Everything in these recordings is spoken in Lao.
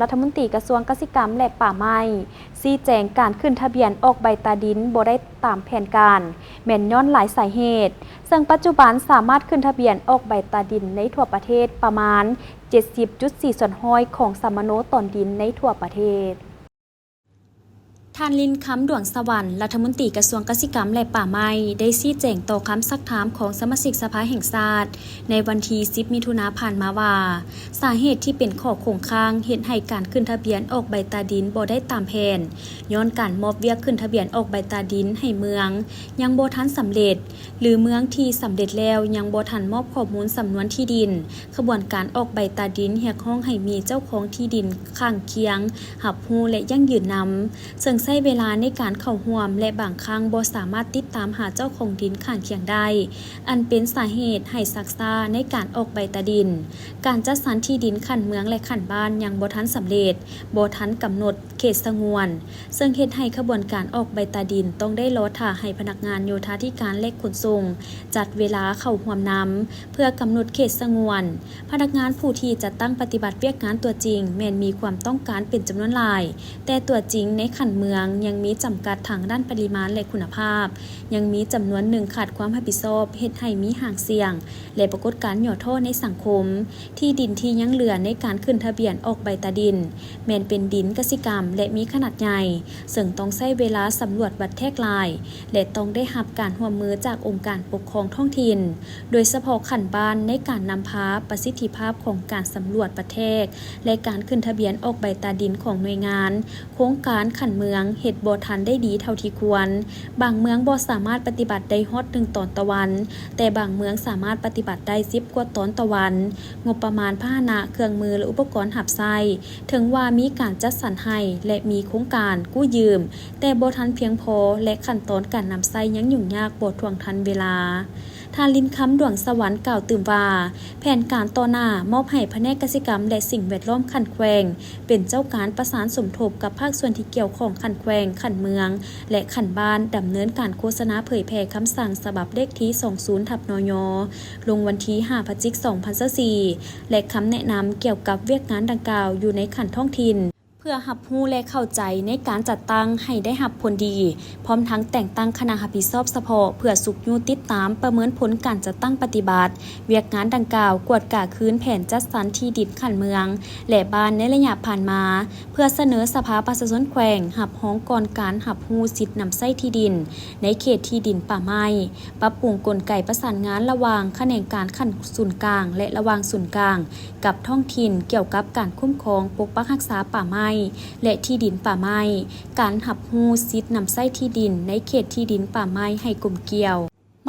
ລັດຖະມົນຕີກະຊວງກະສິກຳ ແລະ ປ່າໄມ້ ຊີ້ແຈງການຂຶ້ນທະບຽນອອກໃບຕາດິນບໍ່ໄດ້ຕາມແຜນການ ແມ່ນຍ້ອນຫຼາຍສາເຫດ, ເຊິ່ງປັດຈຸບັນສາມາດຂຶ້ນທະບຽນອອກໃບຕາດິນໃນທົ່ວປະເທດປະມານ ເຈັດສິບຈຸດສີ່ສ່ວນຮ້ອຍຂອງສຳມະໂນຕອນດິນໃນທົ່ວປະເທດ. ທ່ານ ລິນຄຳ ດວງສະຫວັນ ລັດຖະມົນຕີກະຊວງກະສິກຳ ແລະ ປ່າໄມ້ ໄດ້ຊີ້ແຈງຕໍ່ຄຳຊັກຖາມຂອງສະມາຊິກສະພາແຫ່ງຊາດ ໃນວັນທີສິບ ມິຖຸນາຜ່ານມາວ່າ ສາເຫດທີ່ເປັນຂໍ້ຄົງຄ້າງເຮັດໃຫ້ການຂຶ້ນທະບຽນອອກໃບຕາດິນບໍ່ໄດ້ຕາມແຜນ ຍ້ອນການມອບວຽກຂຶ້ນທະບຽນອອກໃບຕາດິນໃຫ້ເມືອງຍັງບໍ່ທັນສຳເລັດ ຫຼື ເມືອງທີ່ສຳເລັດແລ້ວຍັງບໍ່ທັນມອບຂໍ້ມູນສຳນວນທີ່ດິນ. ຂະບວນການອອກໃບຕາດິນຮຽກຮ້ອງໃຫ້ມີເຈົ້າຂອງທີ່ດິນຂ້າງຄຽງຮັບຮູ້ ແລະ ຢັ້ງຢືນນຳ, ເຊິ່ງໃຊ້ເວລາໃນການເຂົ້າຮ່ວມ ແລະ ບາງຄັ້ງບໍ່ສາມາດຕິດຕາມຫາເຈົ້າຂອງດິນຂ້າງຄຽງໄດ້, ອັນເປັນສາເຫດໃຫ້ຊັກຊ້າໃນການອອກໃບຕາດິນ. ການຈັດສັນທີ່ດິນຂັ້ນເມືອງ ແລະ ຂັ້ນບ້ານຍັງບໍ່ທັນສຳເລັດ, ບໍ່ທັນກຳນົດເຂດສະຫງວນ, ເຊິ່ງເຮັດໃຫ້ຂະບວນການອອກໃບຕາດິນຕ້ອງໄດ້ລໍຖ້າໃຫ້ພະນັກງານໂຍທາທິການ ແລະ ຂົນສົ່ງ ຈັດເວລາເຂົ້າຮ່ວມນຳ ເພື່ອກຳນົດເຂດສະຫງວນ. ພະນັກງານຜູ້ທີ່ຈັດຕັ້ງປະຕິບັດວຽກງານຕົວຈິງແມ່ນມີຄວາມຕ້ອງການເປັນຈຳນວນຫຼາຍ, ແຕ່ຕົວຈິງໃນຂັ້ນເມືອງຍັງມີຈຳກັດທາງດ້ານປະລິມານ ແລະ ຄຸນນະພາບ, ຍັງມີຈຳນວນໜຶ່ງຂາດຄວາມຮັບຜິດຊອບ ເຮັດໃຫ້ມີຫາງສ່ຽງ ແລະ ປາກົດການຫຍໍ້ທໍ້ໃນສັງຄົມ. ທີ່ດິນທີ່ຍັງເຫຼືອໃນການຂຶ້ນທະບຽນອອກໃບຕາດິນ ແມ່ນເປັນດິນກະສິກຳ ແລະ ມີຂະໜາດໃຫຍ່, ເຊິ່ງຕ້ອງໃຊ້ເວລາສຳຫຼວດວັດແທກຫຼາຍ ແລະ ຕ້ອງໄດ້ຮັບການຮ່ວມມືຈາກອົງການປົກຄອງທ້ອງຖິ່ນ, ໂດຍສະເພາະຂັ້ນບ້ານ, ໃນການນຳພາປະສິດທິພາບຂອງການສຳຫຼວດວັດແທກ ແລະ ການຂຶ້ນທະບຽນອອກໃບຕາດິນຂອງໜ່ວຍງານ ໂຄງການຂັ້ນເມືອງເຮັດບໍ່ທັນໄດ້ດີເທົ່າທີ່ຄວນ. ບາງເມືອງບໍ່ສາມາດປະຕິບັດໄດ້ຮອດໜຶ່ງຕອນຕໍ່ວັນ, ແຕ່ບາງເມືອງສາມາດປະຕິບັດໄດ້ສິບກວ່າຕອນຕໍ່ວັນ. ງົບປະມານພາຫະນະ, ເຄື່ອງມື ແລະ ອຸປະກອນຮັບໃຊ້ ເຖິງວ່າມີການຈັດສັນໃຫ້ ແລະ ມີໂຄງການກູ້ຢືມ, ແຕ່ບໍ່ທັນພຽງພໍ ແລະ ຂັ້ນຕອນການນຳໃຊ້ຍັງຫຍຸ້ງຍາກ, ບໍ່ທ່ວງທັນເວລາ. ທ່ານ ລິນຄຳ ດວງສະຫວັນ ກ່າວຕື່ມວ່າ ແຜນການຕໍ່ໜ້າມອບໃຫ້ພະແນກກະສິກຳ ແລະ ສິ່ງແວດລ້ອມຂັ້ນແຂວງ ເປັນເຈົ້າການປະສານສົມທົບກັບພາກສ່ວນທີ່ກ່ຽວຂ້ອງຂັ້ນແຂວງ, ຂັ້ນເມືອງ ແລະ ຂັ້ນບ້ານ ດຳເນີນການໂຄສະນາເຜີຍແຜ່ຄຳສັ່ງສະບັບເລກທີສອງສູນ ທັບ ນຍ ລົງວັນທີຫ້າ ພະຈິກ ສອງພັນຊາວສີ່ ແລະ ຄຳແນະນຳກ່ຽວກັບວຽກງານດັ່ງກ່າວຢູ່ໃນຂັ້ນທ້ອງຖິ່ນ ເພື່ອຮັບຮູ້ ແລະ ເຂົ້າໃຈໃນການຈັດຕັ້ງໃຫ້ໄດ້ຮັບຜົນດີ, ພ້ອມທັງແຕ່ງຕັ້ງຄະນະຮັບຜິດຊອບສະເພາະເພື່ອຊຸກຍູ້ຕິດຕາມປະເມີນຜົນການຈັດຕັ້ງປະຕິບັດວຽກງານດັ່ງກ່າວ, ກວດກາຄືນແຜນຈັດສັນທີ່ດິນຂັ້ນເມືອງ ແລະ ບ້ານໃນໄລຍະຜ່ານມາ ເພື່ອສະເໜີສະພາປະຊາຊົນແຂວງຮັບຮອງກ່ອນການຮັບຮູ້ສິດນຳໃຊ້ທີ່ດິນໃນເຂດທີ່ດິນປ່າໄມ້, ປັບປຸງກົນໄກປະສານງານລະຫວ່າງຂະແໜງການຂັ້ນສູນກາງ ແລະ ລະຫວ່າງສູນກາງ ກັບທ້ອງຖິ່ນກ່ຽວກັບການຄຸ້ມຄອງປົກປັກຮັກສາປ່າໄມ້ ແລະ ທີ່ດິນປ່າໄມ້, ການຮັບຮູ້ສິດນຳໃຊ້ທີ່ດິນໃນເຂດທີ່ດິນປ່າໄມ້ໃຫ້ກົມກຽວ.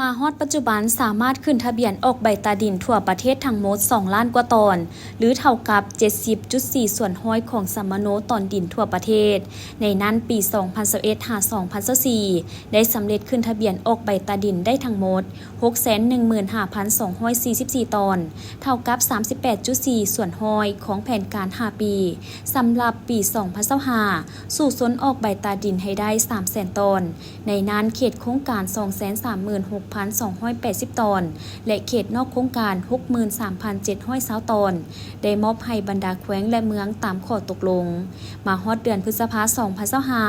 ມາຮອດປັດຈຸບັນສາມາດຂຶ້ນທະບຽນອອກໃບຕາດິນທົ່ວປະເທດທັງໝົດສອງລ້ານກວ່າຕອນ ຫຼື ເທົ່າກັບເຈັດສິບຈຸດສີ່ສ່ວນຮ້ອຍຂອງສຳມະໂນຕອນດິນທົ່ວປະເທດ. ໃນນັ້ນ ປີສອງພັນຊາວເອັດ ຫາ ສອງພັນຊາວສີ່ ໄດ້ສຳເລັດຂຶ້ນທະບຽນອອກໃບຕາດິນໄດ້ທັງໝົດຫົກແສນໜຶ່ງໝື່ນຫ້າພັນສອງຮ້ອຍສີ່ສິບສີ່ຕອນ, ເທົ່າກັບສາມສິບແປດຈຸດສີ່ສ່ວນຮ້ອຍຂອງແຜນການຫ້າປີ. ສຳລັບປີສອງພັນຊາວຫ້າ ສູ້ຊົນອອກໃບຕາດິນໃຫ້ໄດ້ສາມແສນຕອນ, ໃນນັ້ນເຂດໂຄງການສອງແສນສາມໝື່ນຫົກພັນສອງຮ້ອຍແປດສິບຕອນ ແລະ ເຂດນອກໂຄງການຫົກໝື່ນສາມພັນເຈັດຮ້ອຍຊາວຕອນ ໄດ້ມອບໃຫ້ບັນດາແຂວງ ແລະ ເມືອງຕາມຂໍ້ຕົກລົງ. ມາຮອດເດືອນພຶດສະພາ ສອງພັນຊາວຫ້າ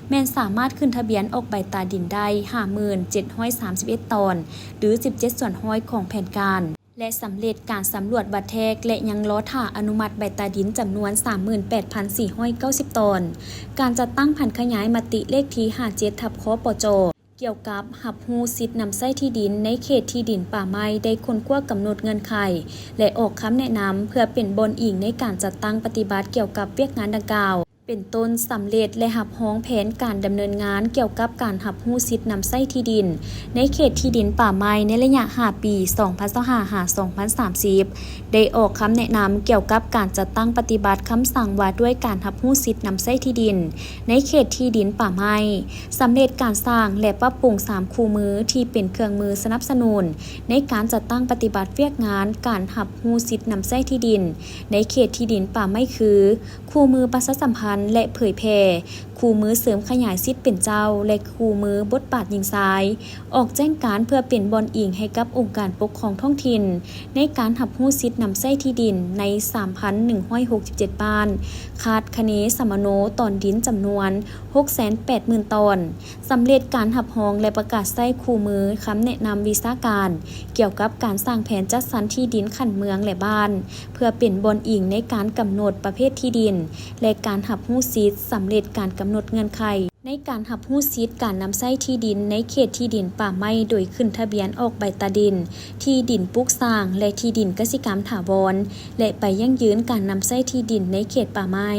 ແມ່ນສາມາດຂຶ້ນທະບຽນອອກໃບຕາດິນໄດ້ຫ້າໝື່ນເຈັດຮ້ອຍສາມສິບເອັດຕອນ ຫຼື ສິບເຈັດສ່ວນຮ້ອຍຂອງແຜນການ ແລະ ສຳເລັດການສຳຫຼວດວັດແທກ ແລະ ຍັງລໍຖ້າອະນຸມັດໃບຕາດິນຈຳນວນສາມໝື່ນແປດພັນສີ່ຮ້ອຍເກົ້າສິບຕອນ. ການຈັດຕັ້ງຜັນຂະຫຍາຍມະຕິເລກທີຫ້າເຈັດ ທັບ ຄປຈ ກ່ຽວກັບຮັບຮູ້ສິດນຳໃຊ້ທີ່ດິນໃນເຂດທີ່ດິນປ່າໄມ້ ໄດ້ຄົ້ນຄວ້າກຳນົດເງື່ອນໄຂ ແລະ ອອກຄຳແນະນຳເພື່ອເປັນບ່ອນອີງໃນການຈັດຕັ້ງປະຕິບັດກ່ຽວກັບວຽກງານດັ່ງກ່າວ ເປັນຕົ້ນ ສຳເລັດ ແລະ ຮັບຮອງແຜນການດຳເນີນງານກ່ຽວກັບການຮັບຮູ້ສິດນຳໃຊ້ທີ່ດິນໃນເຂດທີ່ດິນປ່າໄມ້ໃນໄລຍະຫ້າປີ ສອງພັນຊາວຫ້າ ຫາ ສອງພັນສາມສິບ ໄດ້ອອກຄຳແນະນຳກ່ຽວກັບການຈັດຕັ້ງປະຕິບັດຄຳສັ່ງວ່າດ້ວຍການຮັບຮູ້ສິດນຳໃຊ້ທີ່ດິນໃນເຂດທີ່ດິນປ່າໄມ້, ສຳເລັດການສ້າງ ແລະ ປັບປຸງສາມຄູ່ມືທີ່ເປັນເຄື່ອງມືສະໜັບສະໜູນໃນການຈັດຕັ້ງປະຕິບັດວຽກງານການຮັບຮູ້ສິດນຳໃຊ້ທີ່ດິນໃນເຂດທີ່ດິນປ່າໄມ້ ຄື ຄູ່ມືປະຊາສຳພັນ ແລະ ເຜີຍແຜ່ຄູ່ມືເສີມຂະຫຍາຍສິດເປັນເຈົ້າ ແລະ ຄູ່ມືບົດບາດຍິງຊາຍ ອອກແຈ້ງການເພື່ອເປັນບ່ອນອີງໃຫ້ກັບອົງການປົກຄອງທ້ອງຖິ່ນ ໃນການຮັບຮູ້ສິດນຳໃຊ້ທີ່ດິນໃນ ສາມພັນໜຶ່ງຮ້ອຍຫົກສິບເຈັດ ບ້ານ ຄາດຄະເນສຳມະໂນຕອນດິນຈຳນວນ ຫົກແສນແປດໝື່ນຕອນ, ສຳເລັດການຮັບຮອງ ແລະ ປະກາດໃຊ້ຄູ່ມືຄຳແນະນຳວິຊາການ ກ່ຽວກັບການສ້າງແຜນຈັດສັນທີ່ດິນຂັ້ນເມືອງ ແລະ ບ້ານ ເພື່ອເປັນບ່ອນອີງໃນການກຳນົດປະເພດທີ່ດິນ ແລະ ການຮັບຮູ້ສິດ, ສຳເລັດການກຳນົດເງື່ອນໄຂໃນການຮັບຮູ້ສິດການນຳໃຊ້ທີ່ດິນໃນເຂດທີ່ດິນປ່າໄມ້ ໂດຍຂຶ້ນທະບຽນອອກໃບຕາດິນ, ທີ່ດິນປຸກສ້າງ ແລະ ທີ່ດິນກະສິກຳຖາວອນ ແລະ ໃບຢັ້ງຢືນການນຳໃຊ້ທີ່ດິນໃນເຂດປ່າໄມ້.